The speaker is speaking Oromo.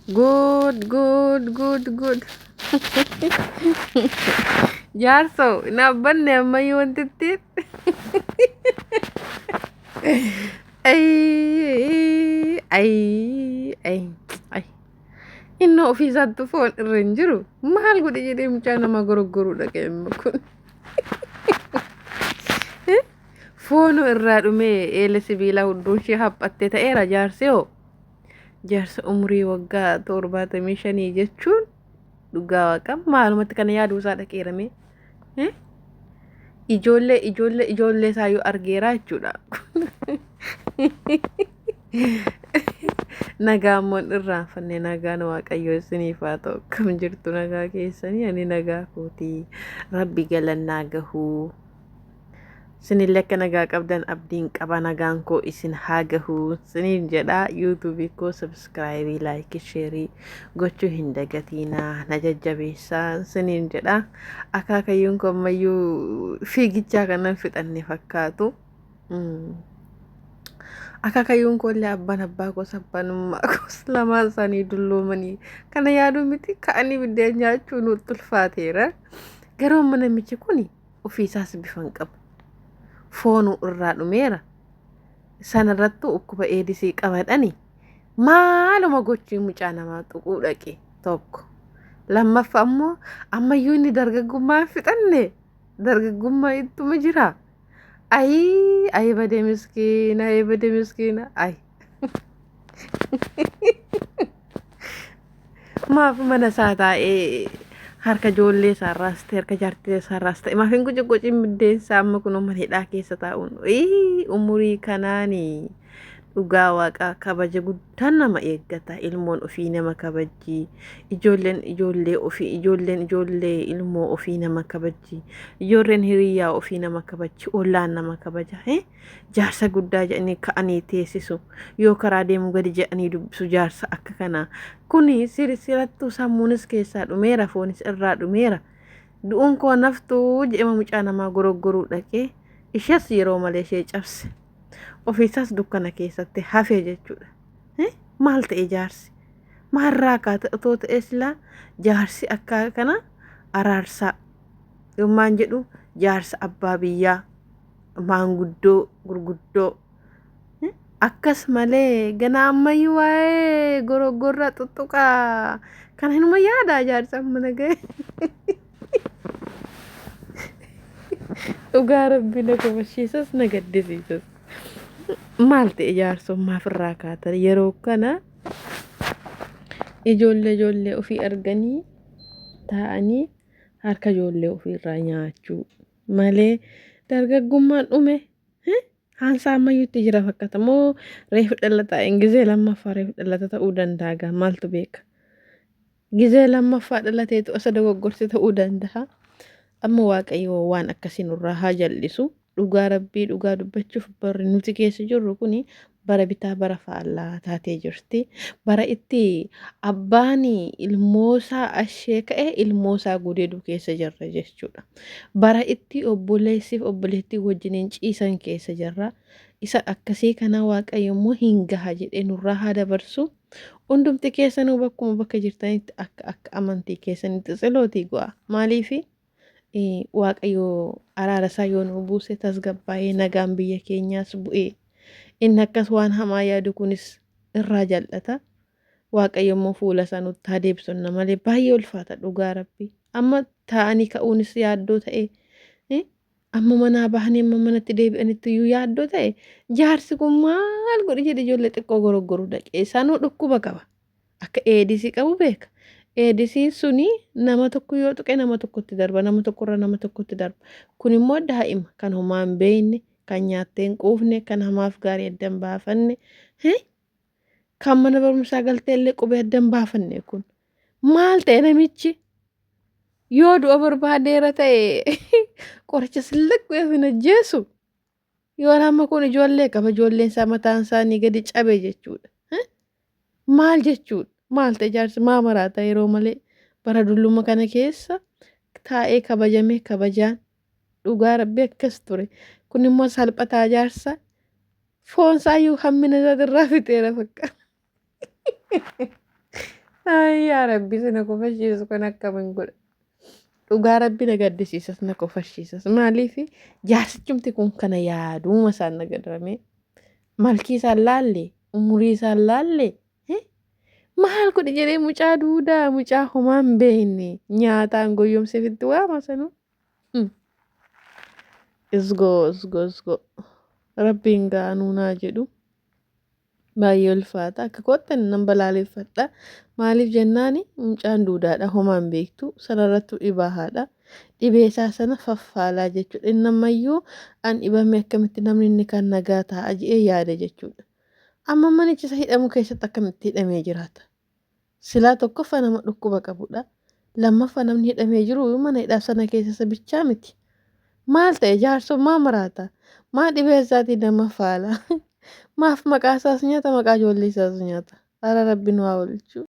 Good, good, good, good. Jaarsoo hin dhaabbanne ammayyuu wantitti. Ayii, ayii, ayii, ayii. Innoo ofii isaattu foon irra hin jiru. Maal godhe jedhee mucaa nama goroggoruu dhaqe amma kun. Foonuu irraa dhumee eela sibiilaa hudduun ishee haphattee ta'eera jaarsi hoo. Jaarsa umurii waggaa 75 jechuun dhugaa waaqa maalumatti kana yaaduu isaa dhaqeerame. Ijoollee ijoollee ijoollee isaayyuu argeera jechuudha. Nagaa immoo hin irraanfanne nagaan waaqayyoo isiniif haa ta'u. Akkam jirtu nagaa keessanii ani nagaa kootii rabbi galannaa gahuu. Isinillee akka nagaa qabdan abdiin qaba nagaan koo isin haa gahu isiniin jedha yuutuubii koo sabskraayibii laayikii sheerii gochuu hin dagatiinaa na jajjabeessaa isiniin jedha akaakayyuun koo ammayyuu fiigichaa kanan fixanne fakkaatu. Akaakayyuun koo illee abbaan abbaa koos abbaan ummaa koos lamaan isaanii dulloomanii kana yaaduu miti ka'anii biddeen nyaachuu nutti ulfaateera. Garuu amma namichi kuni ofii isaas bifa hin qabu. Foonuu irraa dhumeera. Sana irrattuu dhukkuba eedisii qabadhani. Maaluma gochii mucaa namaa tuquu dhaqe tokko. Lammaffaa immoo ammayyuu inni dargaggummaa hin fixanne dargaggummaa ittuma jira. Ayii ayii badee miskiina ayii badee miskiina ayii. Maaf mana isaa taa'ee harka ijoollee isaarraas ta'e harka jaartii isaarraas ta'e maaf hin gucigucin biddeen isaa amma kun mana hidhaa keessa taa'uun Ii, umurii kanaani dhugaa waaqaa kabaja guddaan nama eeggata ilmoon ofii nama kabajji ijoolleen ijoollee ofii ijoolleen ijoollee ilmoo ofii nama kabajji ijoolleen hiriyyaa ofii nama kabajji ollaan nama kabaja eh? Jaarsa guddaa jedhanii ka'anii teessisu. Yoo karaa deemu gadi jedhanii dubbisu jaarsa akka kanaa. Kuni sirattuu sammuunis keessaa dhumeera foonis irraa dhumeera. Du'uun koo naftuu jedhema mucaa namaa goroggoruu dhaqee ishees yeroo malee ishee cabse. Ofiisaas dukkana keessatti hafe jechuudha. Maal ta'e jaarsi? Maalraa kaate otoo ta'e silaa jaarsi akka kana araarsaa. Yommaan jedhu jaarsa abbaa biyyaa. Maanguddoo gurguddoo akkas malee ganaa ammayyuu waa'ee goroggorraa xuxxuqaa kana hinuma yaada jaarsa amma naga'e. Dhugaa rabbi na kofashiisas na gaddisiisas. Maal ta'e jaarsummaaf irraa kaatan yeroo kana ijoollee ijoollee ofii arganii taa'anii harka ijoollee ofiirraa nyaachuu. Malee dargaggummaan dhume haansaa ammayyuutti jira fakkata moo reefu dhalataa gizee lammaffaa reefu dhalata ta'uu danda'a gaa maaltu beeka gizee lammaffaa dhalateetu asa dogoggorse ta'uu danda'a amma waaqayyo waan akkasii nurraa haa jal'isu dhugaa rabbii dhugaa dubbachuuf barri nuti keessa jirru kuni bara bitaa bara faallaa taatee jirti. Bara itti abbaan ilmoosaa ashee ka'e ilmoosaa gudeedu keessa jirra jechuudha. Bara itti obboleessiif obboleettii wajjiniin ciisan keessa jirra. Isa akkasii kana Waaqayyo immoo hin gaha jedhee nurraa haa dabarsu. Hundumti keessanuu bakkuma bakka jirtanitti akka akka amantii keessanitti tsilootii go'a. Maaliifi? Waaqayyo araara isaa yoo nuu buuse tasgabbaa'ee nagaan biyya keenyaas bu'ee inni akkas waan hamaa yaadu kunis irraa jal'ata. Waaqayyo immoo fuula isaa nutti haa deebisunna malee baay'ee ulfaata dhugaa rabbii. Amma taa'anii ka'uunis yaaddoo ta'e amma manaa bahanii amma manatti deebi'anitti iyyuu yaaddoo ta'e jaarsi kun maal godhe jedhe ijoollee xiqqoo goroggoruu dhaqee isaanuu dhukkuba qaba. Akka eedisii qabu beeka. Eedisiin suni nama tokko yoo tuqe nama tokkotti darba, nama tokkorra nama tokkotti darba. Kun immoo daa'ima kan homaa hin beekne, kan nyaattee hin quufne, kan hamaaf gaarii adda hin baafanne, kan mana barumsaa galtee illee qubee adda hin baafanne kun. Maal ta'e namichi? Yoo du'a barbaadeera ta'e qoricha sillaqu hin ajjeesu. Yoo amma kun ijoollee qaba ijoolleen isaa mataan isaanii gadi cabe jechuudha. Maal jechuudha? Maal ta'e jaarsi maa maraata yeroo malee bara dulluma kana keessa taa'ee kabajamee kabajaan dhugaa rabbi akkas ture. Kun immoo salphataa jaarsa foon isaayyuu hammina isaatirraa fixeera fakkaata. Ay yaa Rabbi si na kofashiisu kan akkamiin godha. Dhugaa Rabbi na gaddisiisas na kofashiisas. Maaliif jaarsichumti kun kana yaaduuma isaan na gadrame. Malkii isaan laalle, umurii isaan laalle. Maal godhe jedhee mucaa duudaa mucaa homaa hin beekne nyaataan goyyomsee fitti waama sanuu. Isgoo isgoo isgoo. Rabbiin gaanuu naa jedhu. Baay'ee ulfaata. Akka kootti ani nan balaaleffadha. Maaliif jennaani mucaan duudaadha homaa hin beektu. Sanarrattuu dhibaahaadha. Dhibee isaa sana faffaalaa jechuudha. Inni ammayyuu an dhibame akkamitti namni inni kan nagaa ta'a jedhee yaada jechuudha. Amma manicha isa hidhamu keessatti akkamitti hidhamee jiraata? Silaa tokkoffaa nama dhukkuba qabudha. Lammaffaa namni hidhamee jiru mana hidhaa sana keessa isa bichaa miti. Maal ta'e jaarsoo maa maraata? Maa dhibee isaatii nama faala? Maaf maqaa isaas nyaata maqaa ijoollee isaas nyaata? Ara rabbi nu haa oolchu.